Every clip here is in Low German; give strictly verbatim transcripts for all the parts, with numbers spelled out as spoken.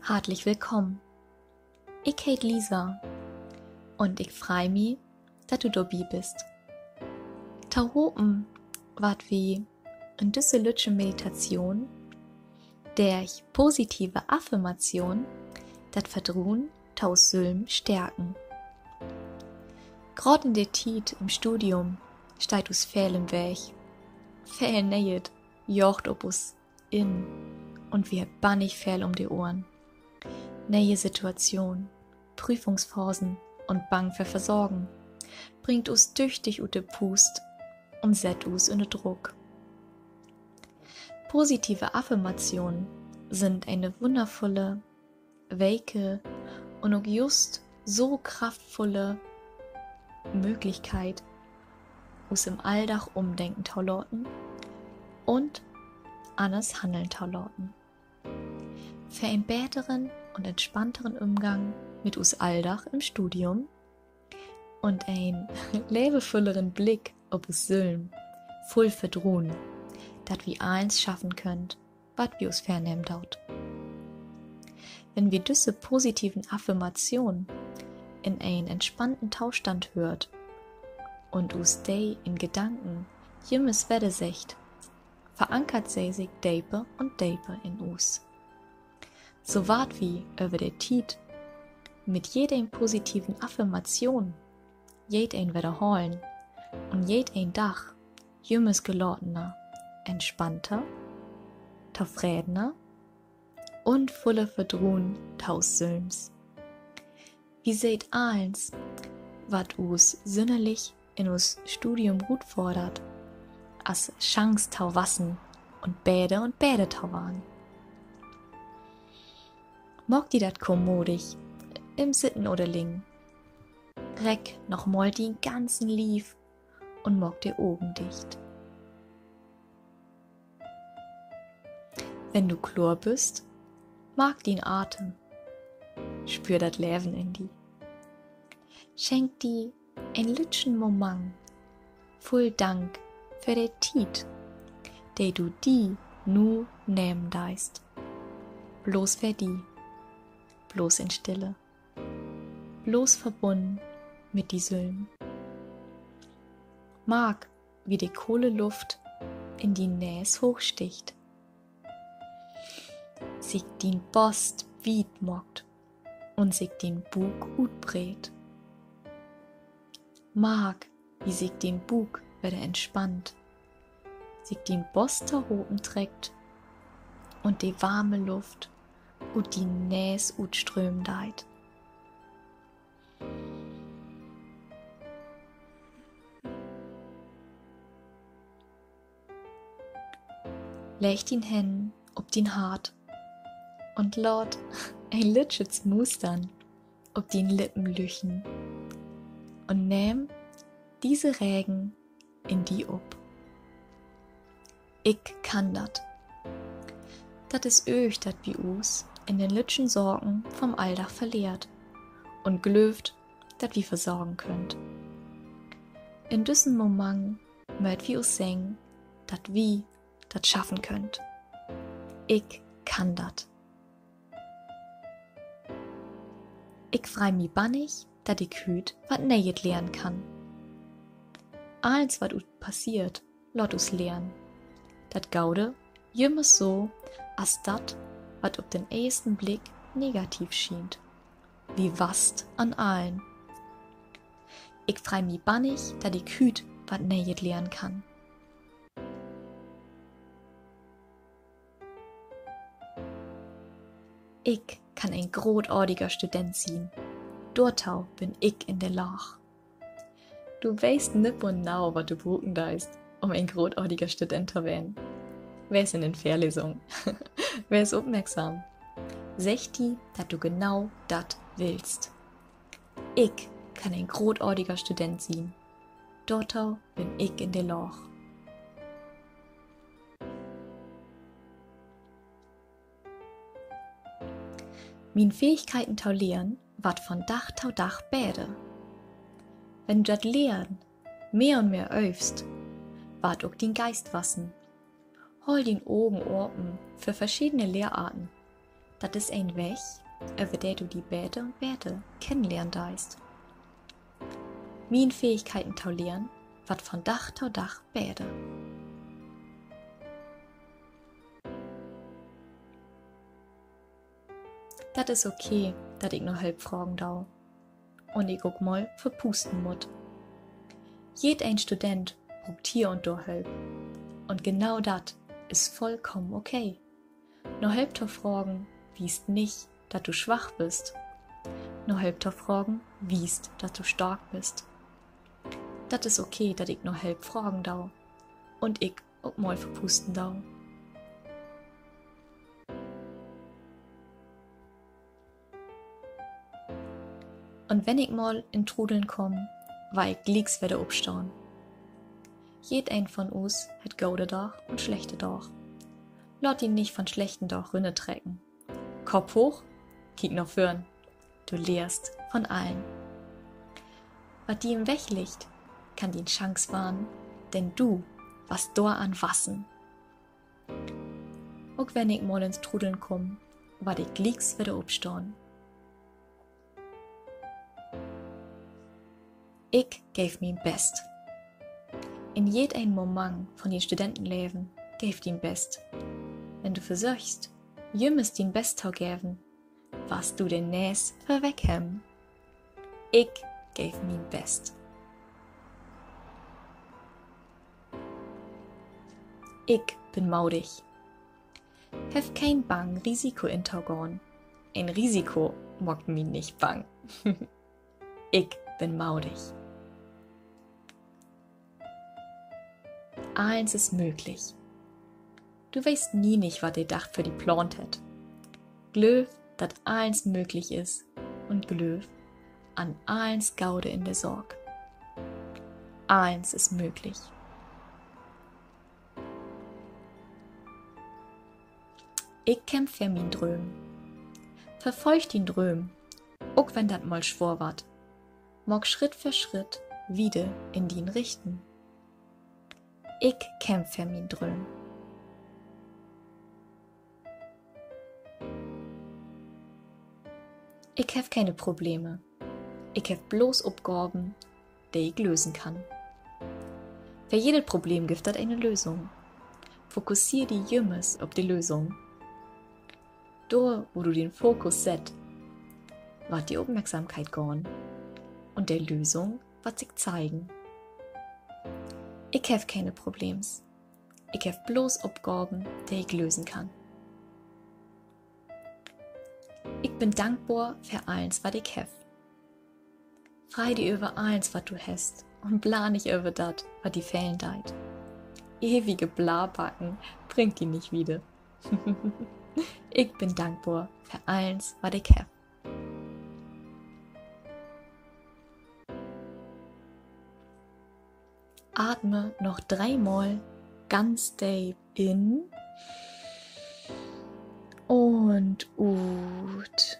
Hartlich willkamen. Ik heet Lisa un ik frei mi, dat du dorbi büst. Tohopen warrt wi in düsse lüttje Meditation dörch positive Affirmation dat Vertroen to us sülm stärken. Graad in de Tiet in't Studium steiht us veel in'n Weg. Veel Nee'et jaagt op us in un wi hebbt bannig veel üm de Ohren. Nee'e Situationen, Prüfungsphasen un Bang för Versagen bringt us düchtig ut de Puust un sett us ünner Druck. Positive Affirmationen sünd ene wunnervulle, weke un ok just so kraftvulle Mööglichkeit, us in'n Alldag ümdenken to laten un anners hanneln to laten. För en beteren un entspannteren Ümgang mit us Alldag in't Studium un en leevvulleren Blick op us sülm, vull Vertroen, dat wi allens schaffen köönt, wat wi us vörnehmen doot. Wenn wi düsse positiven Affirmationen in en entspannten Tostand höört un us de in Gedanken jümmers wedder seggt, verankert se sik deper un deper in us. So warrt wi över de Tiet mit jedeen positiven Affirmation, jedeen Wedderhalen un jedeen Dag jümmers gelatener, entspannter, tofredener un vuller Vertroen to us sülms. Wi seht allens, wat us sünnerlich in us Studium rutfordert, as Chance to wassen un beter un beter to warrn. Maak di dat kommodig, in't Sitten oder Liggen. Reck nochmal dien ganzen Lief un maak de Ogen dicht. Wenn du kloor büst, mark dien Atem. Spöör dat Leven in di. Schenk di en lüttjen Moment vull Dank för de Tiet, de du di nu nehmen deist. Bloots för di. Bloots in Stille. Bloots verbunnen mit di sülm. Mark, wie de kole Luft in dien Nees hooch stiggt, sik dien Bost wiet maakt un sik dien Buuk utbreedt. Mark, wie sik dien Buuk wedder entspannt, sik dien Bost tohopen treckt un de warme Luft ut dien Nees utströmen deit. Legg dien Hänn op dien Hart un laat en lüttjet Smustern op dien Lippen lüchen un nehm disse Regen in di op. Ik kann dat. Dat is ööch, dat wi us in de lüttjen Saken von'n Alldag verleert un glöövt, dat wi versagen köönt. In düssen Moment mööt wi us seggen, dat wi dat schaffen köönt. Ik kann dat. Ik frei mi bannig, dat ik hüüt wat Nee'et lehren kann. Allens, wat us passeert, laat us lehren. Dat Gode jümmers so as dat, wat op den eersten Blick negativ schient. Wi wasst an allen. Ik frei mi bannig, dat ik hüüt wat Nee'et lehren kann. Ik kann en grootartiger Student sien. Dorto bün ik in de Laag. Du weetst nipp un nau, wat du bruken deist, üm en grootartiger Student to ween. Wees in de Vörlesung. Wees opmerksam. Segg di, dat du genau dat willst. Ik kann en grootartiger Student sien. Dorto bün ik in de Laag. Mien Fähigkeiten to lehren warrt von Dag to Dag beter. Wenn du dat Lehren mehr un mehr öövst, warrt ok dien Geist wassen. Holl dien Ogen apen för verschiedene Lehrarten. Dat is een Weg, över de du di beter un beter kennenlehren deist. Mien Fähigkeiten to lehren warrt von Dag to Dag beter. Dat is okay, dat ik na Hölp fragen do. Un ik ok mal verpuusten mutt. Jedeen Student bruukt hier un dor Hölp. Un genau dat is vullkamen okay. Na Hölp to fragen wiest nich, dat du swach büst. Na Hölp to fragen wiest, dat du stark büst. Dat is okay, dat ik na Hölp fragen do. Un ik ok mal verpuusten do. Un wenn ik mal in Trudeln kaam, warr ik glieks wedder opstahn. Jedeen von us hett gode Daag un slechte Daag. Laat di nich von slechten Daag rünnertrecken. Kopp hooch, kiek na vörn. Du lehrst von allen. Wat di in'n Weg liggt, kann dien Chance warrn, denn du warrst doran wassen. Ok wenn ik mal in't Trudeln kaam, warr ik glieks wedder opstahn. Ik geev mien Best. In jedeen Moment von dien Studentenleven geev dien Best. Wenn du versöchst, jümmers dien Best to geven, warrst du de Nees vörweg hebben. Ik geev mien Best. Ik bün modig. Heff keen Bang, Risiko intogahn. Een Risiko maakt mi nich bang. Ik bün modig. Allens is mööglich. Du weetst nie nich, wat de Dag för di plaant hett. Glööv, dat allens mööglich is, un glööv an allens Gode in de Saak. Allens is mööglich. Ik kämpf för mien Drööm. Verfolg dien Drööm, ok wenn dat mal swoor warrt. Maak Schritt för Schritt wieder in dien Richten. Ik kämpf för mien Drööm. Ik heff kene Probleme. Ik heff bloots Opgaven, de ik lösen kann. För jedet Problem gifft dat ene Lösung. Fokusseer di jümmers op de Lösung. Dor, wo du den Fokus sett, warrt de Opmerksamkeit gahn un de Lösung warrt sik zeigen. Ik heff kene Problems. Ik heff bloots Opgaven, de ik lösen kann. Ik bün dankbor för allens, wat ik heff. Frei di över allens, wat du hest, un plaan nich över dat, wat di fehlen deit. Ewige Blabacken bringt di nich wieder. Ik bün dankbor för allens, wat ik heff. Atme noch dreemal ganz deep in un ut.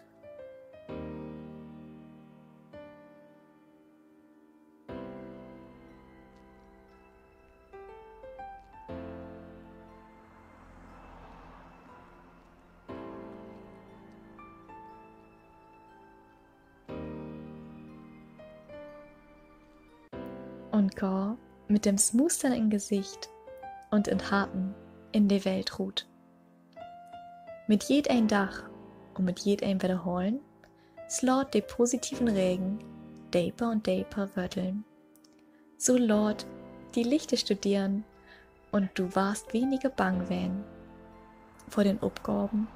Un gah mit den Smustern in't Gesicht un in't Harten in de Welt rut. Mit jedeen Dag un mit jedeen Wedderhalen slaat de positiven Regen deper un deper Wörteln. So laat di lichter studeren un du warrst weniger bang ween vör den Opgaven,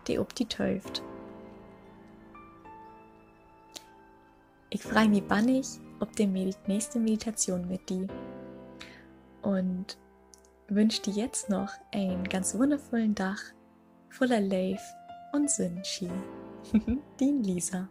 de op di töövt. Ik frei mi bannig op de Medi-, nächste Meditation mit di un wünsch di jetzt noch en ganz wunnervullen Dag vuller Leev un Sünnenschien. Dien Lisa.